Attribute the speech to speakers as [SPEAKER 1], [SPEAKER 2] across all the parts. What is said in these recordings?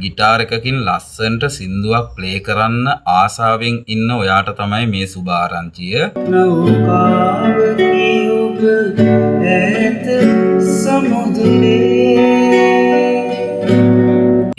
[SPEAKER 1] Guitar එකකින් ලස්සනට සින්දුවක් ප්ලේ කරන්න ආසාවෙන් ඉන්න ඔයාට තමයි මේ සුබ ආරංචිය.
[SPEAKER 2] නෞකාවකි ඔබ ඈත සමුදුරේ.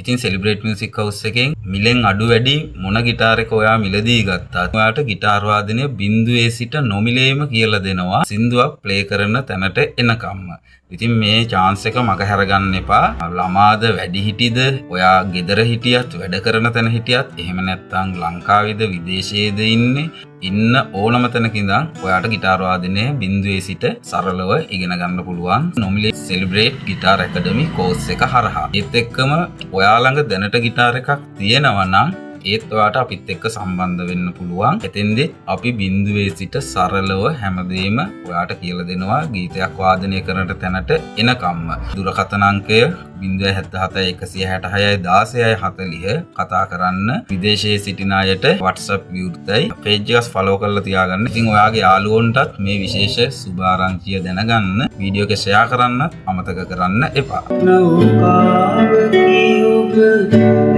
[SPEAKER 1] ඉතින් සෙලිබ්‍රේට් මියුසික් හවුස් එකෙන් මිලෙන් අඩු වැඩි මොන ගිටාර් එක ඔයා මිලදී ගත්තත් ඔයාට ගිටාර් වාදනය බිංදුවේ සිට නොමිලේම කියලා දෙනවා සින්දුවක් ප්ලේ කරන තැනට එනකම්ම. ඉතින් මේ චාන්ස් එක මග හැරගන්න එපා. ළමාද වැඩිහිටිද, ඔයා ගෙදර හිටියත් වැඩ කරන තැන හිටියත්, එහෙම නැත්නම් ලංකාවේද විදේශයේද ඉන්නේ, ඉන්න ඕනම තැනක ඉඳන් ඔයාට ගිටාර් වාදනය බිංදුවේ සිට සරලව ඉගෙන ගන්න පුළුවන් නොමිලේ සෙලිබ්‍රේට් ගිටාර් ඇකඩමි කෝස් එක හරහා. ඒත් එක්කම ඔයා ළඟ දැනට ගිටාර් එකක් තියෙනවා නම් ඒත් ඔයාට අපිත් එක්ක සම්බන්ධ වෙන්න පුළුවන්. එතෙන්දී අපි බිංදුවේ සිට සරලව හැමදේම ඔයාට කියලා දෙනවා ගීතයක් වාදනය කරන තැනට එනකම්ම. දුරකථන අංකය 077 166 16 40 කතා කරන්න. විදේශයේ සිටින අයට WhatsApp විවෘතයි. පේජ් එකත් ෆලෝ කරලා තියාගන්න. ඉතින් ඔයාගේ යාළුවන්ටත් මේ විශේෂ සුභාරංචිය දැනගන්න වීඩියෝ එක ෂෙයා කරන්නත් අමතක කරන්න එපා.
[SPEAKER 2] නෞකාවකි ඔබ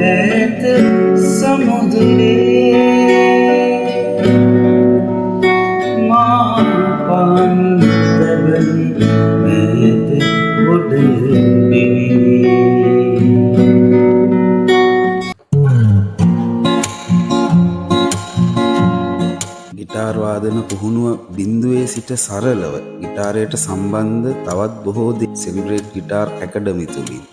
[SPEAKER 2] ඈත සමුදුරේ, මා පන් තබමි මෑත ගොඩ බිමේ.
[SPEAKER 3] ගිටාර් වාදන පුහුණුව බිංදුවේ සිට සරලව ගිටාරයට සම්බන්ධ තවත් බොහෝ දේ සෙලිබ්‍රේට් ගිටාර් ඇකඩමි තුලින්.